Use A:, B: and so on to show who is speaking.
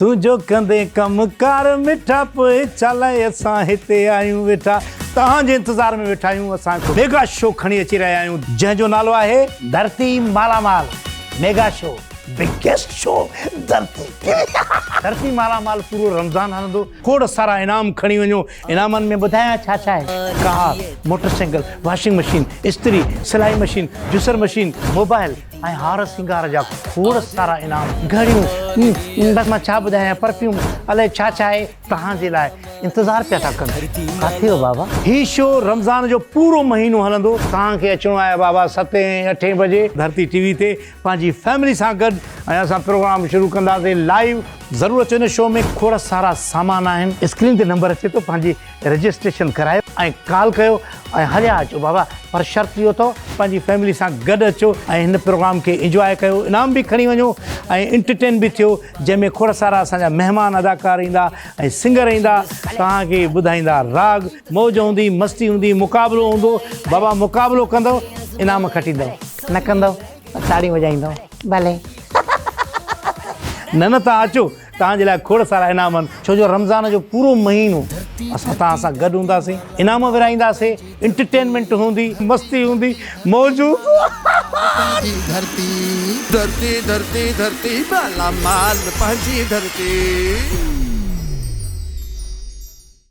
A: تون جو ڪندين ڪم ڪار مٺا پوء ڇا لاء اسان هتي آهيون ويٺا توهان جي انتظار ۾ ويٺا آهيون اسان هڪ ميگا شو کڻي اچي رهيا آهيون جنهن جو نالو آهي ڌرتي مالا مال ميگا شو بگيسٽ شو ڌرتي ڌرتي مالا مال پورو رمضان هلندو کوڙ سارا انعام کڻي وڃو انعامن ۾ ٻڌايان ڇا ڇا آهي ڪار موٽر سائيڪل واشنگ مشين استري سلائي مشين جوسر مشين موبائل ۽ هار سينگار جا کوڙ سارا انعام، گهڙيون، بس مان ڇا ٻڌايان، پرفيوم، الائي ڇا ڇا آهي، توهان جي لاء انتظار پيا ٿا ڪن. ڪاٿي هو بابا؟ هي شو رمضان جو پورو مهينو هلندو. توهان کي اچڻو آهي بابا ستين اٺين بجي ڌرتي ٽي وي تي پنهنجي فيملي سان گڏ ۽ اسان پروگرام شروع ڪنداسين لائيو. ضرور اچو هن شو ۾ کوڙ سارا سامان آهن. اسڪرين تي نمبر اچي ٿو پنهنجي رجسٽريشن ڪرايو ۽ ڪال ڪيو ۽ هليا اچو بابا پر شرط اهو اٿو پنهنجي فيملي سان گڏ اچو ۽ هن پروگرام کي انجواء ڪيو انعام به کڻي وڃو ۽ انٽرٽين به ٿيو جنهن ۾ کوڙ سارا اسان جا مهمان اداڪار ايندا ۽ سنگر ايندا توهان کي ٻڌائيندا راڳ موج هوندي مستي هوندي مقابلو هوندو بابا مقابلو ڪندو انعام کٽيندو نه ڪندو ته تاڙيون وڄائيندو ڀلي نه نه توهان اچو توهان جي لاء کوڙ سارا انعام آهن ڇو جو رمضان جو پورو مهينو اسان توهان سان گڏ هونداسين انعام ورهائينداسين انٽرٽينمينٽ هوندي مستي هوندي موج
B: پنهنجي ڌرتي. ڌرتي ڌرتي ڌرتي مالا مال پنهنجي ڌرتي.